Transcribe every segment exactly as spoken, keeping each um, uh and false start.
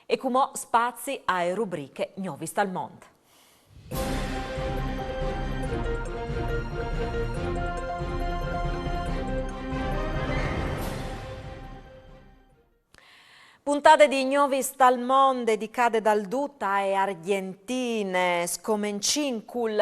E cumò spazi ae rubriche Gnovis dal Mont. Puntade di Gnovis dal Mont dedicade dal dut ae Argjentine, scomencìn cul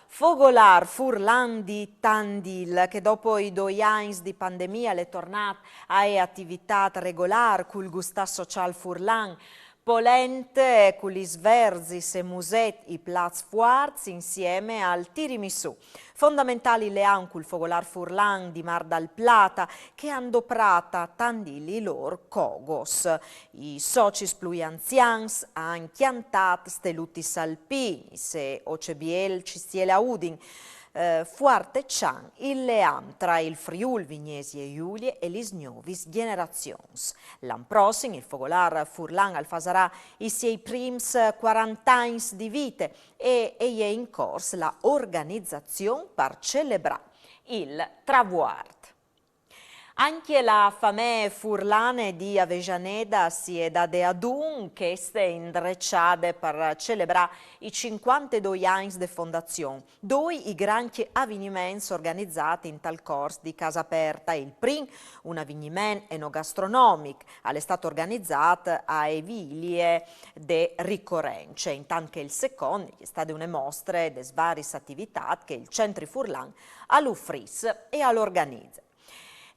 Fogolâr Furlan di Tandil, che dopo i doi agns di pandemie al è tornât ae ativitât regolâr cul gustâ sociâl furlan, polente cu lis verzis e musêt i plats fuarts insiemi al tiramisù. Fondamentâl il leam cul Fogolâr Furlan di Mar dal Plata, che a àn doprât a Tandil i lôr cogos. I socis plui anzians a àn cjantât stelutis alpinis e, o ce biel, cjistiele a Udin, eh, fuarteçant il leam tra il Friûl Vignesie Julie e lis gnovis gjenerazions. L'an prossim il Fogolâr Furlan al fasarà i siei prins cuarante agns di vite e e je in cors la organizazion par celebrâ il travuart. Ancje la famee furlane di Avellaneda si è dade adun, cheste indreçade par celebrâ i cincuantedoi agns de fondazion. Doi i grancj avigniments organizâts intal cors di Casa Aperta. Il prin, un avigniment enogastronomic, al è stât organizât ae vilie de ricorence, intant che il secont e je stade une mostre des variis ativitâts che il Centri Furlan al ufrìs e al organize.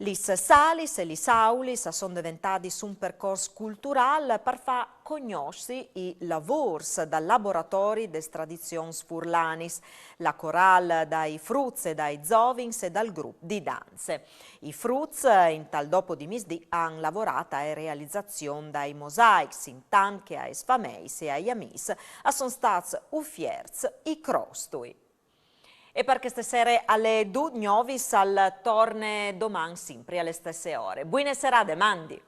Lis salis e lis aulis a son deventadis un percors culturâl par fâ cognossi i lavôrs dal laboratori des tradizions furlanis, la corâl dai fruts e dai zovins e dal grup di danze. I fruts, intal dopo di misdì, a àn lavorât ae realizazion dai mosaics, intant che aes fameis e ai amîs a son stâts ufierts i crostui. E par cheste sere al è dut. Gnovis al torne doman simpri ae stesse ore. Buine serade, mandi!